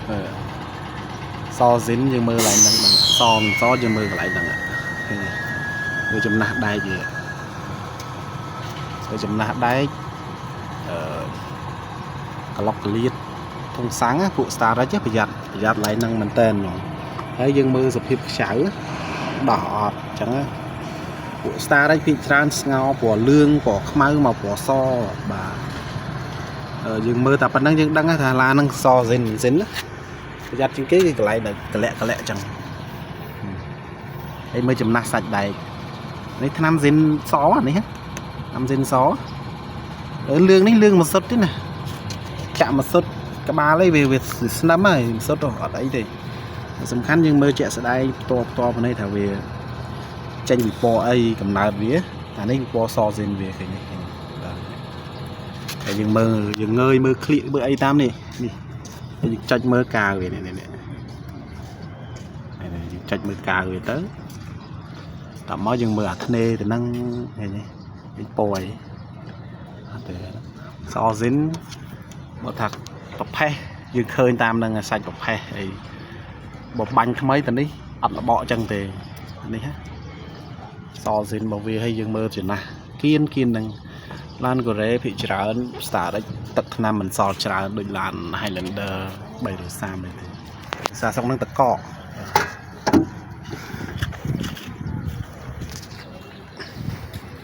អឺសស៊ីនយើងមើលកន្លែងហ្នឹងដឹងសមិនសយើងមើលកន្លែងហ្នឹងឃើញទេមើលចំណាស់ដែកវាមើលចំណាស់ដែកអឺក្លុកកលៀតធុងសាំងណាពួក Starex ប្រយ័ត្នប្រយ័ត្នកន្លែងហ្នឹងមែនតើហ្មងហើយយើងមើលសភាពខ្ចៅដោះអត់អញ្ចឹងណាពួក Starex ភាគច្រើនស្ងោពណ៌លឿងពណ៌ខ្មៅមកពណ៌សបាទអឺយើងមើលតែប៉ុណ្្នឹងយើងដឹងថាឡានហ្នឹងសស៊ីនស៊ីនណាប្រយ័ត្នជាងគេគឺកន្លែងដែលកលាក់កលាក់អញ្ចឹងហើយមើលចំណាស់សាច់ដែកនេះថ្នាំស៊ីនសអានេះថ្នាំស៊ីនសអឺលឿងនេះលឿងមួយសុទ្ធទេណាចាក់មួយសុទ្ធក្បាលអីវាវាស្នឹមហើយមួយសុទ្ធអត់អីទេសំខាន់យើងមើលជាក់ស្ដែងផ្ទាល់ផ្ទាល់ប៉ុណ្ណេះថាវាចេញពីពណ៌អីកំណើតវាអានេះពណ៌សស៊ីនវាឃើញទេឃើញបាទហើយយើងមើលយើងងើយមើលក្លៀកមើលអីតាមនេះនេះហើយយើងចុចមើលកាវវានេះនេះនេះហើយយើងចុចមើលកាវវាទៅតមកយើងមើលអាធ្នេទៅនឹងឃើញទេឃើញពណ៌អីអត់ទេសស៊ីនបើថាប្រផេះយើងឃើញតាមនឹងសាច់ប្រផេះអីបើបាញ់ថ្មីទៅនេះអត់របកចឹងទេនេះហ៎សស៊ីនរបស់វាឲ្យយើងមើលចំណាស់គៀនគៀននឹងឡានកូរ៉េភាគច្រើន Starex ទឹកថ្នាំមិនសល់ច្រើនដូចឡាន Highlander 330ទេសាស្រុកនឹងតកក